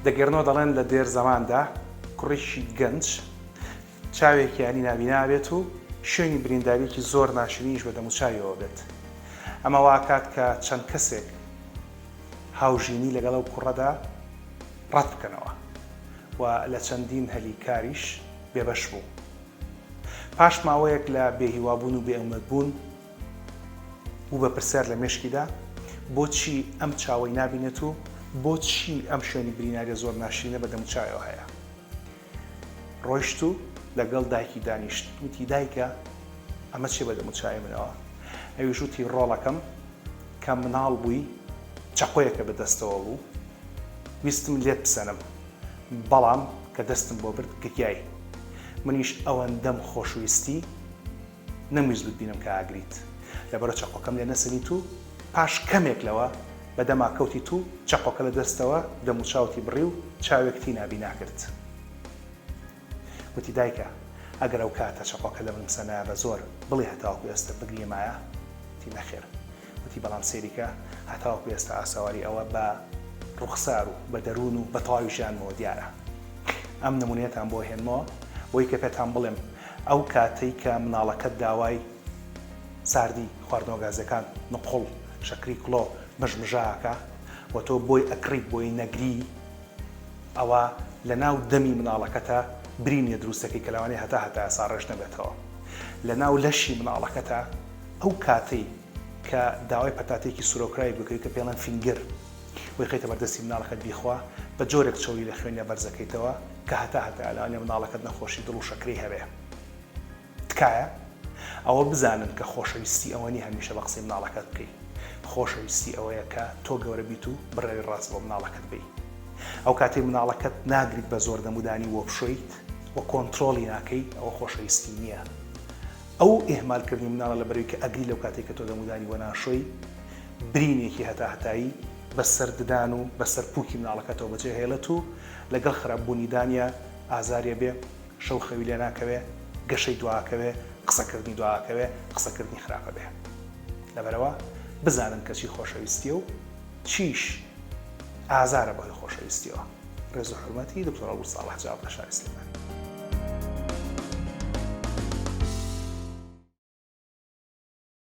دەگێڕنەوە دەڵێن لە دێر زەماندا کوڕێکی گەنج چاوێکیانی نابینا بێت و شوێنی برینداریەکی زۆر ناشرینیش بە دەموچاویەوە بێت. ئەمە واکات کە چەند کەسێک هاوژینی لەگەڵ ئەو کوڕەدا ڕەت بکەنەوە و لە چەندین هەلی کاریش بێبەش بوو. پاش ماوەیەک لە بێهیوابوون و بێئومێدبوون، بوو بە پرسیار لە مێشکیدا، بۆچی ئەم چاوەی نابینێت و بۆچی ئەم شوێنی بریناریە زۆر ناشرینە بە دەموچاویەوە هەیە؟ ڕۆیشت و لەگەڵ دایکی دانیشت، وتی، دایکە ئەمە چیە بە دەموچاوی منەوە؟ ئەویش وتی، ڕۆڵەکەم کە مناڵ بووی چەقۆیەکە بە دەستەوە بوو، ویستم لێت بسەنم، بەڵام کە دەستم بۆ برد گریای، منیش ئەوەندەم خۆشویستی، نەمویست بتبینم کە ئاگریت. لەبەرە چەقۆکەم لێ نەسەنیت و پاش کەمێک لەوە بە دەما کەوتیت و چەقۆکە لە دەستەوە دەموچاوتی بڕی و چاوێکتی نابینا کرد. وتی دایکە ئەگەر ئەو کاتە چەقۆکە لە منم سەنایە بە زۆر بڵێ هەتاوەکو ئێستە بگریمایە؟ وتی نەخێر. وتی بەڵام سەیری کە هەتاوەکو ئێستا ئاسەواری ئەوە بە ڕوخسار و بە دەروون و بە تەواوی ژیانمەوە دیارە. ئەم نمونەیەتان بۆ هێنمەوە بۆی کە پێتان بڵێم ئەو کاتەی کە مناڵەکەت داوای ساردی، خواردنەوە گازیەکان، نقوڵ، شەکری کڵۆ، مژمژە ئەکا و تۆ بۆی ئەکڕیت بۆی نەگری ئەوا لە ناو دەمی مناڵەکەتا برینێ دروست دەکەی کە لەوانەیە هەتا هەتایە ساڕێژ نەبێتەوە. لە ناو لەشی مناڵەکەتا ئەو کاتەی کە داوای پەتاتەیەکی سورەوکراوی بکەوی کە پێڵێن finger وی خەیتە بەردەستی مناڵەکەت بیخوا بە جۆرێک چەوری لە خوێنیا بەرزەکەیتەوە کە هەتا هەتایە لەوانەیە مناڵەکەت نەخۆشی دڵ و شەکرەی هەبێ. تکایە ئەوە بزانن کە خۆشەویستی ئەوە نیە هەمیشە بە قسەی مناڵەکەت بکەی، خۆشەویستی ئەوەیە کە تۆ گەورە بیت و بڕیاری ڕاست بۆ مناڵەکەت بەی. ئەو کاتەی مناڵەکەت ناگریت بە زۆر دەمودانی بۆ بشۆیت و کۆنترۆڵی ناکەی ئەوە خۆشەویستی نیە. ئەو ئیهمال کردنی مناڵە لەبەرئەوەی کە ئەگری لەو کاتەی کە تۆ دەمودانی بۆ ناشۆی برینێکی هەتا هەتایی بە سەر ددان و بە سەر پوکی مناڵەکەتەوە بەجێ هێڵێت و لەگەڵ خراپ بوونی دانیا ئازاری ئەبێ شەو خەوی لێ ناکەوێ گەشەی دواکەوێ قسەکردنی دواکەوێ قسەکردنی خراپ ئەبێ لەبەرئەوە بزانن کە چی خۆشەویستیە و چیش ئازارە بەهۆی خۆشەویستیەوە. ڕێز و حورمەتی دکتۆر ئەڵبورز ساڵح جاف لە شاری سلێمانی.